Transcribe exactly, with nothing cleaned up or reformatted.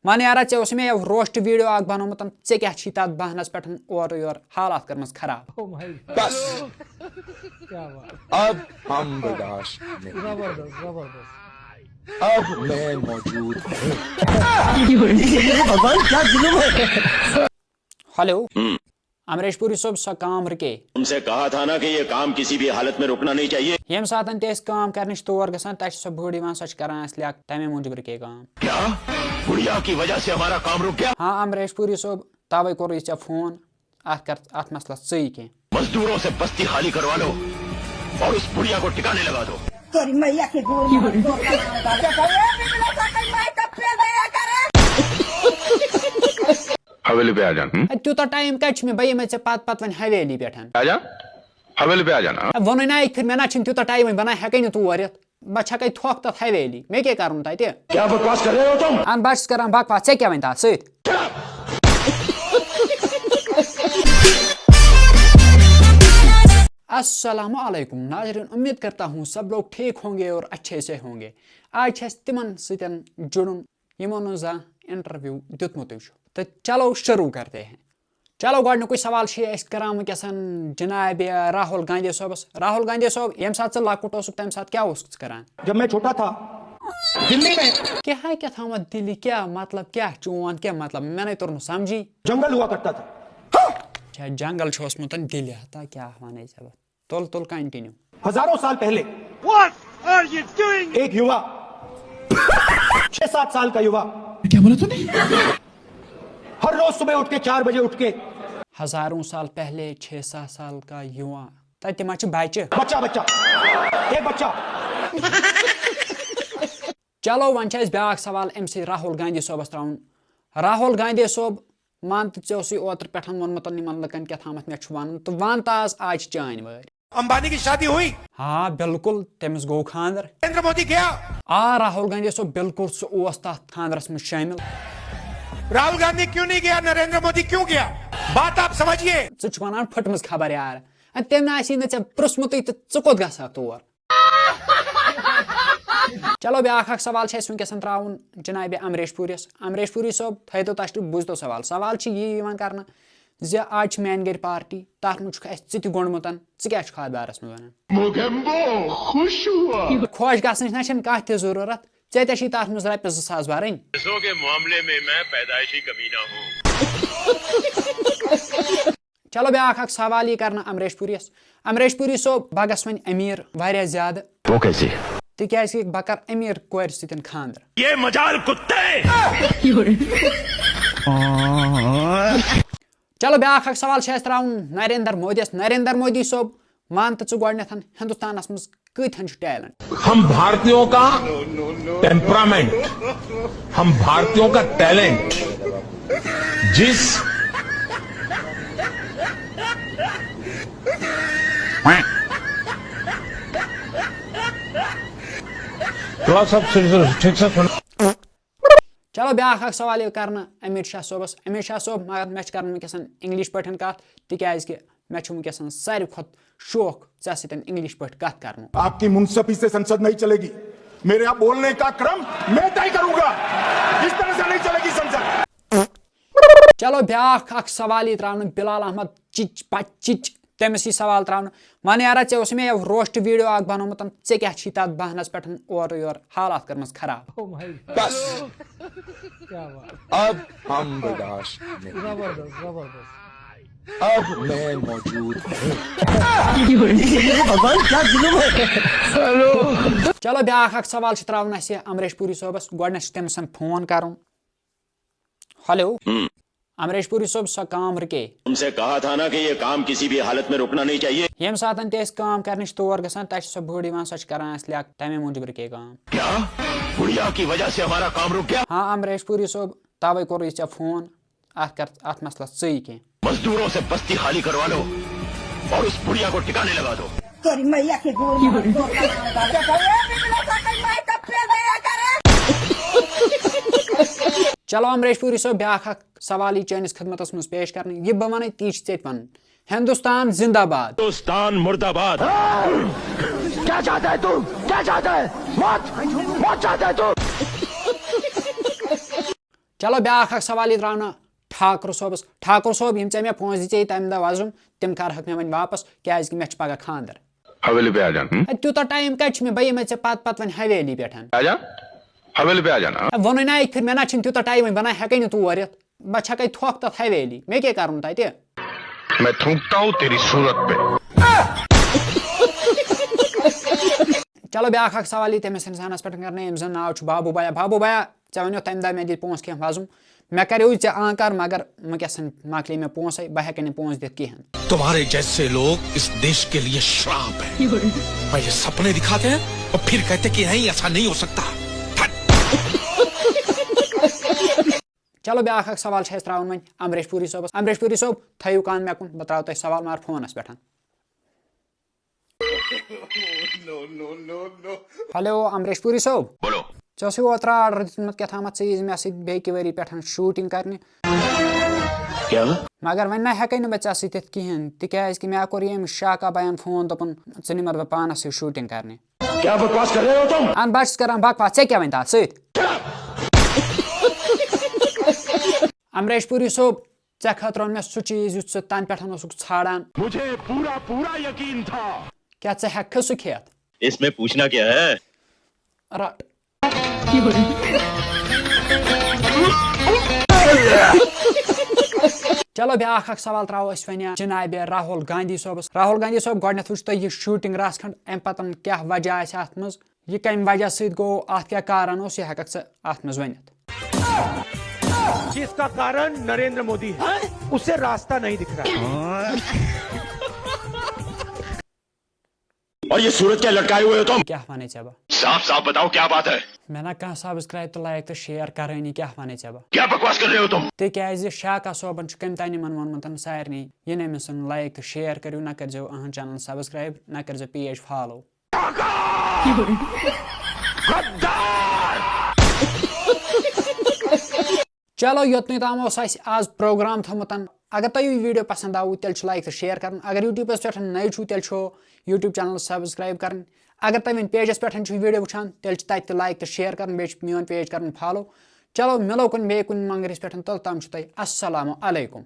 وَن یارا، ژےٚ اوسُے مےٚ یَوٕ roast video اَکھ بَنومُت، ژےٚ کیٛاہ چھی تَتھ بہنَس پٮ۪ٹھ اورٕ یورٕ حالات کٔرمٕژ خراب؟ بس، اب ہم برداشت نہیں۔ اب میں موجود ہوں۔ ہیلو، امریش پوری صٲب، سۄ کٲم رُکے۔ تم سے کہا تھا نا کہ یہ کام کسی بھی حالت میں رکنا نہیں چاہیے۔ ییٚمہِ ساتہٕ تہِ أسۍ کٲم کرنہِ چھِ تور گژھان، تَتہِ چھِ سۄ بٔڑ یِوان، سۄ چھِ کران اَسہِ لیک، تَمے موٗجوٗب رُکے کٲم۔ کیا؟ بڑھیا کی وجہ سے ہمارا کام رک گیا؟ ہاں امریش پوری صٲب، تَوَے کوٚرُے ژےٚ فون، اَتھ کر اَتھ مسلس ژٕے کینٛہہ۔ مزدوروں سے بستی خالی کروا لو اور اس بڑھیا کو ٹھکانے لگا دو۔ تیری میا کے گور میں ہم زور کا نام ڈالتے ہیں۔ اے، بلا سا کہیں مائک کا پھیل دیا کرے۔ حویلی پہ آ جان۔ اَدٕ تیوٗتاہ ٹایم کَتہِ چھُ مےٚ، بہٕ یِمَے ژےٚ پَتہٕ پَتہٕ وۄنۍ حویلی پٮ۪ٹھ۔ آ جان۔ حویلی پہ آ جان۔ اَدٕ ووٚنُے نا یِتھ پٲٹھۍ، مےٚ نہ چھُنہٕ تیوٗتاہ ٹایمٕے، بہٕ نہ ہٮ۪کَے نہٕ تور یِتھ، بہٕ چھَکَے تھۄکھ تَتھ حویلی، مےٚ کیٛاہ کَرُن تَتہِ؟ کیا بکواس کر رہے ہو تم؟ اَہَن بہٕ چھُس کَران بکواس، ژےٚ کیٛاہ وۄنۍ تَتھ سۭتۍ؟ السلام علیکم ناظرین، امید کرتا ہوں سب لوگ ٹھیک ہوں گے اور اچھے سے ہوں گے۔ آج چھِ اَسہِ تِمن سۭتۍ جُڑُن یِمو نہٕ زانٛہہ انٹرویو دیُتمُتٕے چھُ۔ تہٕ چلو شروع کرتے ہیں۔ چلو گۄڈٕنیُکُے سوال چھُ أسۍ کران وٕنکیٚس جناب راہُل گاندھی صٲبس۔ راہُل گاندھی صٲب، ییٚمہِ ساتہٕ ژٕ لۄکُٹ اوسُکھ تَمہِ ساتہٕ کیٛاہ اوسُکھ ژٕ کران؟ جب میں چھوٹا تھا، دلی میں کیٛاہ ہا کیٛاہ تھامَتھ دِلہِ کیٛاہ مطلب کیٛاہ چون کیٛاہ مطلب مےٚ نَے توٚر نہٕ سمجھی۔ جنگل ہوا کرتا تھا۔ اچھا جنگل چھُ اوسمُت دِلہِ ہتا کیٛاہ وَنے ژےٚ بہٕ۔ تُل تُل continue۔ ہزاروں سال پہلے، ایک یوا، چھ سات سال کا یوا، ہر روز صبح اٹھ کے، چار بجے اٹھ کے، ہزاروں سال پہلے چھ سات سال کا یوا۔ تَتہِ ما چھِ بچہِ؟ بچہ بچہ، ایک بچہ۔ چلو وۄنۍ چھُ اَسہِ بیٛاکھ سوال أمۍ سٕے راہُل گاندھی صٲبس ترٛاوُن۔ راہُل گاندھی صٲب، مان تہٕ ژےٚ اوسُے اوترٕ پٮ۪ٹھ ووٚنمُت یِمن لُکن کیٛاہ تھامَتھ مےٚ چھُ وَنُن، تہٕ وَن تہٕ آز، آز چھِ چٲنۍ وٲرۍ۔ अंबानी की शादी हुई? آ بِلکُل، تٔمِس گوٚو خانٛدر۔ नरेंद्र मोदी गया? آ راہُل گاندھی صٲب، بِلکُل سُہ اوس تَتھ خانٛدرس منٛز شٲمِل۔ राहुल गांधी क्यों नहीं गया? नरेंद्र मोदी क्यों गया? बात आप समझिए। ژٕ چھُکھ وَنان پھٔٹمٕژ خبر یار، اَدٕ تٔمۍ نہٕ آسی نہٕ ژےٚ پرٛژھمُتُے تہٕ ژٕ کوٚت گژھکھ تور؟ چلو بیٛاکھ اکھ سوال چھُ اَسہِ وٕنکیٚس ترٛاوُن جناب امریش پوٗرِس۔ امریش پوٗری صٲب، تھٲیتو تشریف، بوٗزتو سوال۔ سوال چھُ یہِ یِوان کرنہٕ زِ آز چھِ میانہِ گرِ پارٹی، تتھ منٛز چھُکھ اَسہِ ژٕ تہِ گوٚنڈمُت، ژٕ کیٛاہ چھُکھ اتھ بارس منٛز ونان؟ موگیمبو خوش ہوا۔ خۄش گژھنٕچ نہ چھنہٕ کانٛہہ تہِ ضروٗرت، ژےٚ تہِ چھِ تتھ منٛز رۄپیہِ زٕ ساس برٕنۍ۔ پیسوں کے معاملے میں میں پیدائشی کمینہ ہوں۔ چلو بیٛاکھ اکھ سوال یی کرنہٕ امریش پوٗریس۔ امریش پوٗری صٲب، بہٕ گژھٕ وۄنۍ امیر واریاہ زیادٕ، وہ کیسے؟ تِکیازِ بہٕ کرٕ امیر کورِ سۭتۍ خانٛدر۔ یہ مجال کتے۔ چلو بیٛاکھ اکھ سوال چھُ اَسہِ ترٛاوُن نریندر مودیس۔ نریندر مودی صٲب، مان تہٕ ژٕ گۄڈٕنیتھ، ہندوستانس منٛز کۭتہن چھُ ٹیلنٹ؟ ہم بھارتیوں کا ٹیمپرامنٹ، ہم بھارتیوں کا ٹیلنٹ، جس کلاس آف ٹھیک سے سن۔ چلو بیٛاکھ اکھ سوال ییٚلہِ کرنہٕ امیر شاہ صٲبس۔ امیر شاہ صٲب، مگر مےٚ چھِ کران وٕنکیٚس انگلش پٲٹھۍ کتھ، تِکیازِ کہِ مےٚ چھُ وٕنکیٚس ساروی کھۄتہٕ شوق ژےٚ سۭتۍ انگلش پٲٹھۍ کتھ کرنُک۔ आपकी मुंसफी से संसद नहीं चलेगी। मेरा बोलने का क्रम मैं तय करूंगा। इस तरह से नहीं चलेगी संसद। چلو بیٛاکھ اکھ سوال یی ترٛاونہٕ بلال احمد چِچ پچ چِچ، تٔمِس یی سوال ترٛاونہٕ۔ وَن یارا، ژےٚ اوسُے مےٚ یَوٕ roast video اکھ بنومُت، ژےٚ کیٛاہ چھی تَتھ بہنَس پٮ۪ٹھ اورٕ یورٕ حالات کٔرمٕژ خراب؟ بس، اب ہم برداشت نہیں۔ اب میں موجود ہوں۔ چلو بیٛاکھ اکھ سوال چھُ ترٛاوُن اَسہِ امریش پوٗری صٲبَس۔ گۄڈٕنٮ۪تھ چھُ تٔمِس فون کَرُن۔ ہیلو۔ امریش پوٗری صٲب، سۄ کٲم رُکے۔ تم سے کہا تھا نا کہ یہ کام کسی بھی حالت میں رکنا نہیں چاہیے۔ ییٚمہِ ساتہٕ تہِ أسۍ کٲم کرنہِ چھِ تور گژھان، تَتہِ چھِ سۄ بٔڑ یِوان، سۄ چھِ کران اَسہِ لیک، تَمے موٗجوٗب رُکے کٲم۔ کیا؟ بڑھیا کی وجہ سے ہمارا کام رک گیا؟ ہاں امریش پوٗری صٲب، تَوَے کوٚرُے ژےٚ فون، اَتھ کر، اَتھ مسلس ژٕے کینٛہہ۔ مزدوروں سے بستی خالی کروا لو اور اس بڑھیا کو ٹھکانے لگا دو۔ تیری میا کے گور میں ہم زور کا نام ڈالتے ہیں۔ اے، بلا سا کہیں مائک کا پھیل دیا کرے۔ چلو امریش پوٗری صٲب، بیٛاکھ اکھ سوال یی چٲنِس خدمتس منٛز پیش کرنہٕ۔ یہِ بہٕ وَنَے، تی چھُ ژےٚ تہِ وَنُن۔ ہندوستان زندہ باد۔ ہندوستان مردہ باد۔ کیا چاہتا ہے تو؟ کیا چاہتا ہے؟ موت، موت چاہتا ہے تو؟ چلو، بیٛاکھ اکھ سوال یہِ ترٛاونہٕ ٹھاکرٕ صٲبس۔ ٹھاکرٕ صٲب، یِم ژےٚ مےٚ پونٛسہٕ دِژے تمہِ دۄہ وۄزُم، تِم کرہکھ مےٚ وۄنۍ واپس، کیازِ کہِ مےٚ چھُ پگاہ خانٛدر۔ حویلی پہ آ جانا۔ اے، تیوٗتاہ ٹایم کتہِ چھُ مےٚ؟ بہٕ یِمے ژےٚ پتہٕ پتہٕ وۄنۍ حویلی پٮ۪ٹھ۔ آ جا، حویلی پہ آ جانا۔ اے، ووٚنُے نا اکہِ پھِرِ، مےٚ نہ چھُنہٕ تیوٗتاہ ٹایم وۄنۍ، بہٕ نہ ہٮ۪کے نہٕ تور یِتھ۔ بہٕ چھکے تھۄکھ تتھ حویلی، مےٚ کیٛاہ کرُن تتہِ؟ میں تھوکتا ہوں تیری صورت پہ۔ چلو، بیٛاکھ اکھ سوال یی تٔمِس انسانس پٮ۪ٹھ کرنہٕ، ییٚمِس زن ناو چھُ بابو بایا۔ بابو بایا، ژےٚ ونیو تمہِ دۄہ مےٚ دِتۍ پونٛسہٕ کینٛہہ وۄزُم، مےٚ کریو ژےٚ آنکار، مگر وٕنکیٚس مۄکلے مےٚ پونٛسے، بہٕ ہٮ۪کے نہٕ پونٛسہٕ دِتھ کِہینۍ۔ تمہارے جیسے لوگ اس دیش کے لیے شراپ ہے۔ پہلے سپنے دکھاتے ہیں اور پھر کہتے کہ نہیں، ایسا نہیں ہو سکتا۔ چلو، بیٛاکھ اکھ سوال چھُ اَسہِ ترٛاوُن وۄنۍ امریش پوٗری صٲبس۔ امریش پوٗری صٲب، تھٲیِو کان مےٚ کُن، بہٕ ترٛاوٕ تۄہہِ سوال مگر فونس پٮ۪ٹھ۔ ہیلو، امریش پوٗری صٲب۔ بولو۔ ژےٚ اوسُے اوترٕ آرڈر دیُتمُت کیٛاہ تامَتھ ژیٖز مےٚ سۭتۍ بیٚکہِ ؤری پٮ۪ٹھ شوٗٹِنٛگ کرنہِ۔ کیٛاہ؟ مگر وۄنۍ نہ ہٮ۪کَے نہٕ بہٕ ژےٚ سۭتۍ یِتھ کِہیٖنۍ، تِکیٛازِ کہِ مےٚ کوٚر ییٚمِس شاکا بایَن فون، دوٚپُن، ژٕ نِمَتھ بہٕ پانَس سۭتۍ شوٗٹِنٛگ کرنہِ۔ کیا بکواس کر رہے ہو تم؟ اہن، بہٕ چھُس کران بکواس، ژےٚ کیٛاہ وۄنۍ تَتھ سۭتۍ؟ امریش پوٗری صٲب، ژےٚ خٲطرٕ اوٚن مےٚ سُہ چیٖز یُس ژٕ تَنہٕ پٮ۪ٹھ اوسُکھ ژھانٛڈان۔ مجھے پورا پورا یقین تھا۔ کیٛاہ ژٕ ہٮ۪ککھٕ سُہ کھٮ۪تھ؟ اس میں پوچھنا کیا ہے؟ ر-، چلو، بیٛاکھ اکھ سوال ترٛاوو أسۍ وۄنۍ جنابِ راہُل گاندھی صٲبس۔ راہُل گاندھی صٲب، گۄڈٕنٮ۪تھ وٕچھو تُہۍ یہِ شوٗٹِنٛگ رژھ کھنٛڈ، اَمہِ پتہٕ کیٛاہ وجہ آسہِ اَتھ منٛز؟ یہِ کَمہِ وجہ سۭتۍ گوٚو؟ اَتھ کیٛاہ کارن اوس؟ یہِ ہٮ۪ککھ ژٕ اَتھ منٛز ؤنِتھ؟ جس کا کارن نریندر مودی ہے، اسے راستہ نہیں دکھ رہا۔ اور یہ سورج کیا لٹکائے ہوئے ہو تم؟ کیٛاہ وَنے ژےٚ بہٕ؟ صاف صاف بتاؤ، کیا بات ہے؟ مےٚ نہ کانٛہہ subscribe تہٕ like تہٕ share کَرٲنی، کیٛاہ وَنے ژےٚ بہٕ؟ کیا بکواس کر رہے ہو تم؟ تِکیٛازِ شاکا صٲبن چھُ کٔمۍ تانۍ یِمن ووٚنمُت، سارنٕے، یہِ نہٕ أمِس سُنٛد like تہٕ share کٔرِو، نہ کٔرۍزیو أہٕنٛز channel subscribe، نہ کٔرۍزیو page follow۔ چلو، یوٚتنُے تام اوس اَسہِ آز program تھوٚمُت۔ اگر تۄہہِ یہِ video پسنٛد آوٕ، تیٚلہِ چھُ like تہٕ share کرُن۔ اگر YouTubeس پٮ۪ٹھ نٔے چھُو، تیٚلہِ چھُ YouTube channel subscribe کرٕنۍ۔ اگر تُہۍ وۄنۍ pageس پٮ۪ٹھ چھُو video وٕچھان، تیٚلہِ چھُ تَتہِ تہِ like تہٕ share کرُن، بیٚیہِ چھُ میون page کرُن follow۔ چلو، مِلو کُنہِ بیٚیہِ کُنہِ منگرِس پٮ۪ٹھ، توٚت تام چھُ تۄہہِ السلام علیکم۔